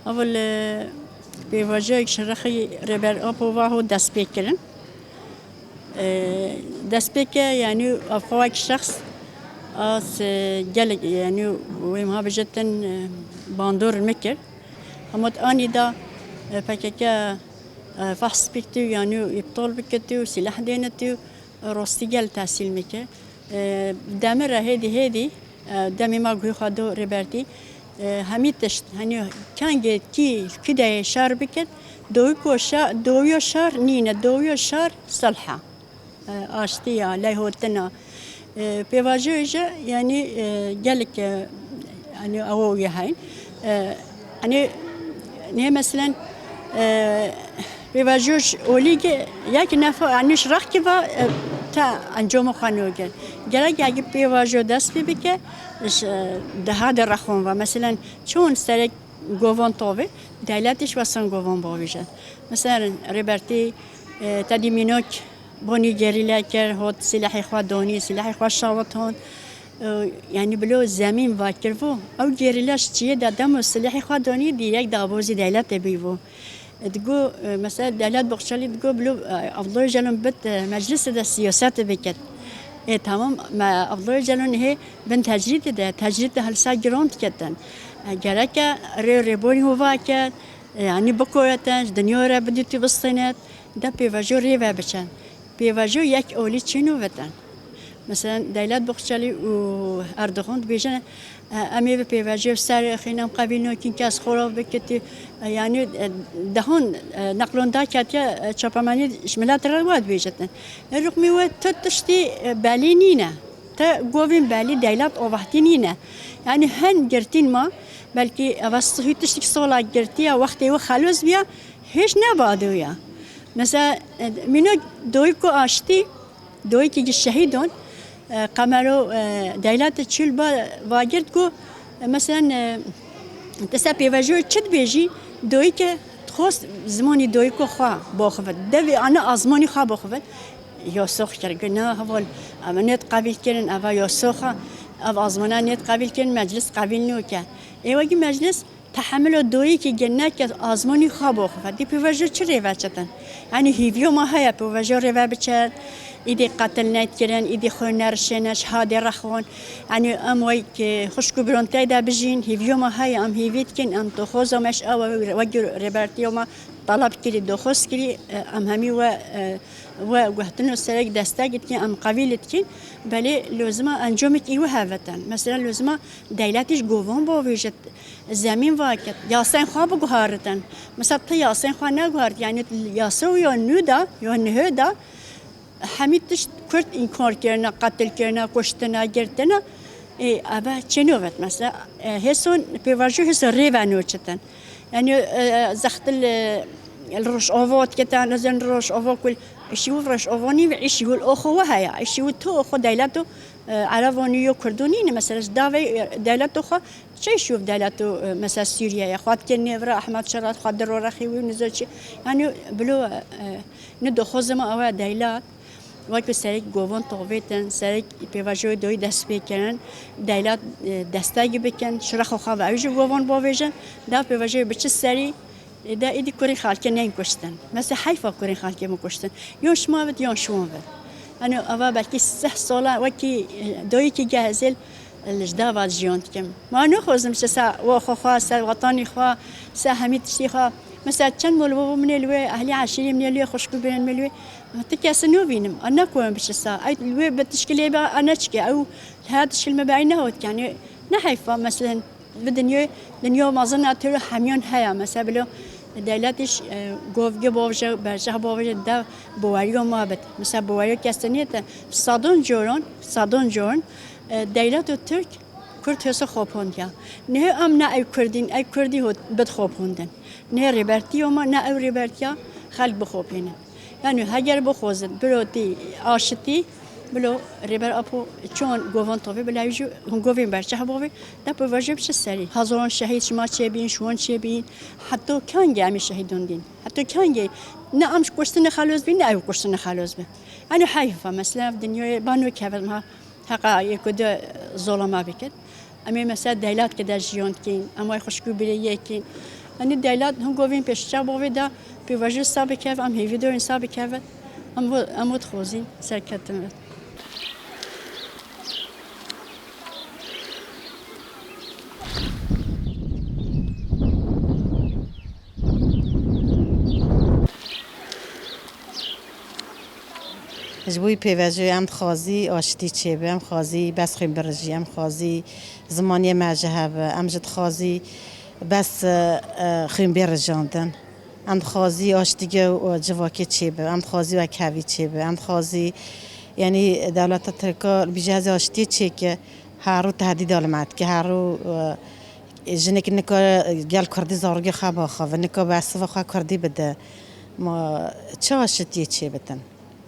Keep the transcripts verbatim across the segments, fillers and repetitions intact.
Ewil, e, pêvajoyek ji rexî Rêber Apo ve hat destpêkirin. E, destpêke, yanî, ev xwe wek şexs ez, e, gelek, yanî, wê miha bijetin, e, bandor min kir. Hemû anî da, e, P K K, e, fehs bikti, yanî, îptal bikiti û sîleh dêniti û rostî gel tesîl mike. E, demir re hêdî hêdî, e, demê ma guhê xwe do Rêbertî, e, hemî tişt, hani kengê kî, kî de şar bikir, dowî ko şa-, dowiyo şar nîne, dowiyo şar silh e. E, aştî ya, leyhotin e. E, pêvajoyê jî, yanî, e, gelek, e, yanî, ew wî heyn. E, yanî, nê meselen, e, pêvajoyê olî ge-, yek nefa, yanî, ji rexkî ve, e, te encama xwe nû ge. Gerek yekî pêvajoyê dest pê bike, ji, e, deha de rexon ve. Meselen, çon serek govan tavê, dewletî ji wesan govan bavêje. Meselen, Rêbertî, e, tedî mînok, Bonî gerîle kir, hot silahê xwe donî, silahê xwe şawit hon. E, yanî bilo zemîn vakir bû. Ew gerîle ji çiyê de demo silahê xwe donî, dîrek dabozî dewletê bî bû. E, digo, e, mesela Devlet Bahçelî digo bilo, e, Abdullah Öcalan bit, e, meclisê de siyaset biket. E, tamam, me Abdullah Öcalan hê bin tecrîdê de, tecrîd de helsa giron diketin. E, gereke rê rêbonî hova ket, e, yanî bikoyetin, ji dinya re bidîtî bistênet. De pêvajo rê ve biçin. Pêvajo yek olî çîn û vitin. Mesela Devlet Bahçelî û Erdogan dibêjin, e, em ê bi pêvajo ser xîn em qebîl nakin kes xwe bikitî. E, yanî, e, dehan, e, neqlon da ketiye, e, çapemenî ji milet re wa dibêjitin. E, rûxmî we tu tiştî, e, belî nîne. Te govên belî dewlet avahtî nîne. Yanî hin girtîn ma, belkî eva sihî tiştik sola girtiya, wextê we xelos biya, hêj nebadiya. Mesela, e, mîna doyiko aştî, doyikî ji şehîdon, e, qemero, e, dewlete çil ba vagirt ku, e, mesela, e, te ser pêvajoyê çi dibêjî, doyike dixwest zimanî doyiko xwe boxivit. Devê ana azmanî xwe boxivit. Yasox kir, got, na heval, em nêt qebîl kirin, eva yasoxa, ev azmana nêt qebîl kirin, meclis qebîl nûke. Ê wekî meclis tehemilo doyî ki gel neke azmanî xwe bo xwe. Dî pêvajo çi rêve çetin? Yanî hîviyo ma heye pêvajo rêve biçer, îdî qetil neyt kirin, îdî xwe nerişêne, şehadê rexon. Yanî em wek xuşk û birantey de bijîn, hîviyo ma heye, em hîvî dikin, em toxoza me ji ew wekî rêbertiyo ma talab kirî, doxoz kirî, em hemî we, e, we guhtin û serek destek dikin, em qevîl dikin, belê lozima encamekî we hevetin. Mesela lozima dewletî ji govon bavêjit, zemîn vaket, yasayên xwe biguharitin. Mesela tu yasayên xwe neguharit, yanî yasa ya nû da, ya niho da, hemî tişt Kurd înkar kirine, qetil kirine, kuştine, girtine. Ê, eve çênû vet mesela. E, hêson pêvajo hêso rêve nû çitin. Yanî, e, zextil, e, li Rojava diketin, ez ên Rojava kul îşî û Rojava nî ve îşî û oxo we heye. Îşî û tu oxo dewlet û, e, Ereba nî yo Kurdo nîne. Mesela ji davê, e, dewlet oxo çi îşî û dewlet û, e, mesela Sûriye ye. Xwe dike nêvira Ehmed Şerat, xwe di rorexî wî û nizo çi. Yanî bilo, e, ne doxozima ew e dewlet. Wekî serek govon tovêtin, serek pêvajoyê doyî dest pê kirin, dewlet, e, destek bikin, şirex û xwe ve ew jî govon bavêjin, da pêvajoyê bi çi serî, e, de êdî kurên xelkê nên kuştin. Mesela heyfa kurên xelkê min kuştin. Yon şima vit, yon şiwan vit. Yanî eva belkî sih sola wekî, e, doyî ki gehezêl, e, li ji dava jiyan dikim. Ma nexwazim ji ser wa xwe xwe, ser wetanî xwe, ser hemî tiştî xwe. Mesela çend mol bû min ê li wê ehlî eşîrî min ê li wê xwişk û birên min ê li wê. Ti kesî nûvînim, a nekoyim biçisa. Ey wê bi tişkilê be, a neçike. Ew her tişkil me be, ey nehot. Yanî ne heyfa, meselen, bi dinyê, dinya mezin a tiro hemiyon heye. Mesela bilo, dewlet iş, e, govge bavje, berjeh bavje, de baweriyo ma bit. Mesela baweriyo kesî niyete, sadon coron, sadon coron, e, dewlet û Türk, Kurd hêso xopon ya. Nihe em ne ew Kurdîn, ew Kurdî hot bit xopondin. Nihe rêbertiyo ma, ne ew rêbertiya xelk bixopênin. Yanî heger bixwazin, birotî, aşitî, bilo Rêber Apo çon govon tovê bila ew jî hûn govên berçeh bavê, de pêvajo biçe serî. Hezaran şehîd şima çêbîn, şiwan çêbîn, heto kengê em ê şehîdon dîn? Heto kengê? Ne em ji kuştinê xelos bîn, ne ew kuştinê xelos bin. Yanî heyfa, mesela ev dinyayê ba nû kevin ha, heqa yek û du zolama bikin. Em ê mesela dewlet ki de jiyan dikin, em ay xwişk û birê yekîn. Enî dewlet hin govên pêşiya bavê de pêvajoyê sa bikeve, em hêvî dorin sa bikeve. Em vo-, em vo dixwazîn serketin. Ji bo wî pêvajoyê em dixwazî aştî çêbe, em dixwazî bes xwîn birijî, em dixwazî zimaniyê me ji hebe, em jî dixwazî bes, e, e, xwîn bê rijandin. Em dixwazî aştî ge û civakê çêbe, em dixwazî wekhevî çêbe, em dixwazî, yanî dewleta Tirka li bijî ez ê aştiyê çêke, her rû tehdîda li me dike, her rû, e, jinek nikare gel kurdî zarokê xwe biaxive, nikare bersiva xwe kurdî bide. Ma çi aşitiyê çêbitin?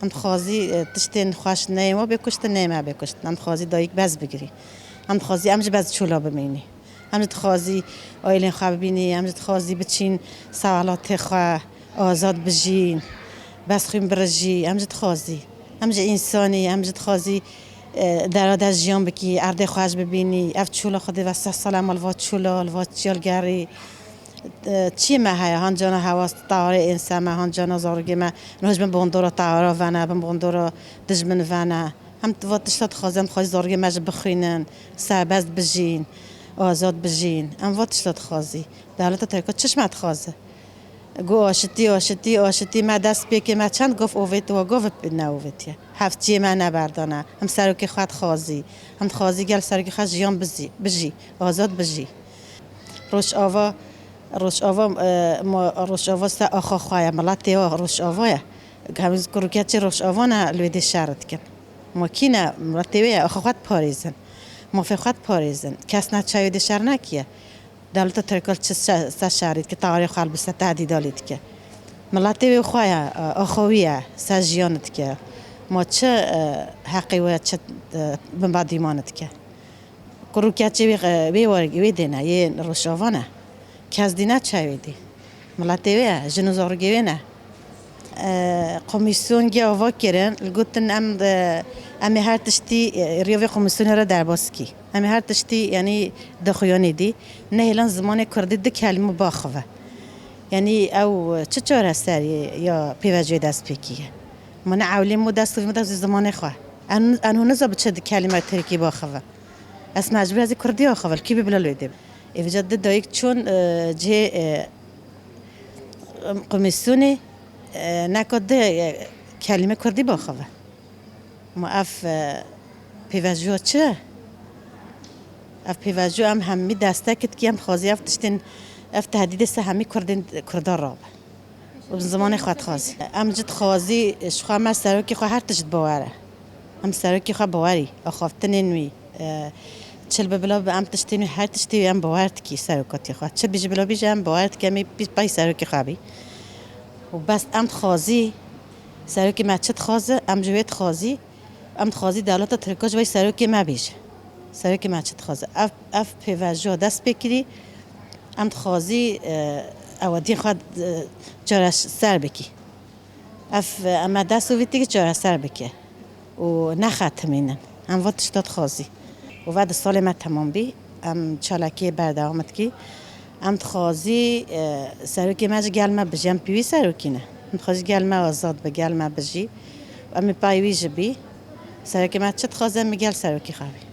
Em dixwazî, e, tiştên xweş neyên we bê kuştin, neyên me bê kuştin. Em dixwazî dayik bes bigirî. Em dixwazî em jî bes çola bimînî. Em jî dixwazî aîlên xwe bibînî, em jî dixwazî biçîn ser welatê xwe, azad bijîn, bes xwîn birijî. Em jî dixwazî. Em jî însanî, em jî dixwazî, e, dera de jiyan bikî, erdê xwe ji bibînî. Ev çola Xwedê ve sed sal em li va çola, li va çiya li gerî. E, çiyê me heye, hancana hewas tawrê ênse me, hancana zarokê me, noj bin bondora tawra vene, bin bondora dijmin vene. Em va tişta dixwazin, em dixwazî zarokê me jî bixwînin, serbest bijîn, azad bijîn. Em va tişta dixwazî. Dewleta Tirka çi ji me dixwaze? Got aşitî, aşitî, aşitî, me dest pê kir, me çend gov ovêt, wa gov neovêtiye. Hevçiyê me neberdane. Em serokê xwe dixwazî. Em dixwazî gel serokê xwe jiyan bizî, bijî, azad bijî. Rojava, Rojava, e, ma, Rojava se axa xwe ye, miletê wa Rojava ye. Hemî kurûkê çê Rojava ne li wê dê şer dikin. Ma kî ne, miletê wê ye, axa xwe diparêzin. Mafê xwe diparêzin. Kes ne çayê wê dê şer nekiye. Dewleta Tirk li çi se-, ser şerî dike, tawarê xwe helbise tehdîda lê dike. Miletê wê xwe ye, e, axwe wî ye, ser jiyan dike. Ma çi, e, heqê wê çi, e, binbadîman dike? Kurûkê çê wê, e, wê war-, wê dê ne, yê Rojava ne. Kes dî ne çay wê dî. Miletê wê ye, jin û zarokê wê ne. E, komîsyon ge ava kirin, li gotin em, e, em ê her tiştî, e, riya vê komîsyonê re derbas kî. Em ê her tiştî, yanî di xuyanê dî, nehêlan zimanê kurdî du kelîme baxive. Yanî ew çi çareserî ya pêvajoyê destpêkî ye? Ma ne ewlî mu dest û vî mu dest zimanê xwe. En, en hûn niza bi çi du kelîme tirkî baxive. Ez mecbûr ez ê kurdî axivil, kî bê bila lê dê. Ê vêca di dayik çûn, e, cihê, e, komîsyonê, e, neka di, e, kelîme kurdî biaxive. Ma ev, e, pêvajoya çi ye? Ev pêvajoya em hemî destek dikî, em dixwazî ev tiştên, ev tehdîdê ser hemî kurdên, kurda rabe. Û bi zimanê xwe dixwazî. Em jî dixwazî, ji xwe me serokê xwe her tişt bi were. Em serokê xwe bi werî, axaftinên wî, e, çil bi bila bi em tiştên wî, her tiştê wî em bi wer dikî serokatî xwe. Çi bî ji bila bî jî em bi wer dikî, em ê pî-, pey serokê xwe bî. Û bes em dixwazî, serokê me çi dixwaze, em ji wê dixwazî, em dixwazî dewleta Tirka ji vay serokê me bêje. Serokê me çi dixwaze? Ev, ev pêvajoya dest pê kirî, em dixwazî, e, ewediyên xwe, e, çareser bikî. Ev, e, em e dest û vî tîkî çareser bike û nexetimînin. Em va tişta dixwazî. Û ve di salê me temam bî, em çalakiyê berdewam dikî. Em dixwazî, e, serokê me ji gel me bijî, em pî wî serokî ne. Em dixwazî gel me azad bi, gel me bijî. Em ê pay wî jî bî. Serokê me çi dixwaze, em ê gel serokê xwe bî.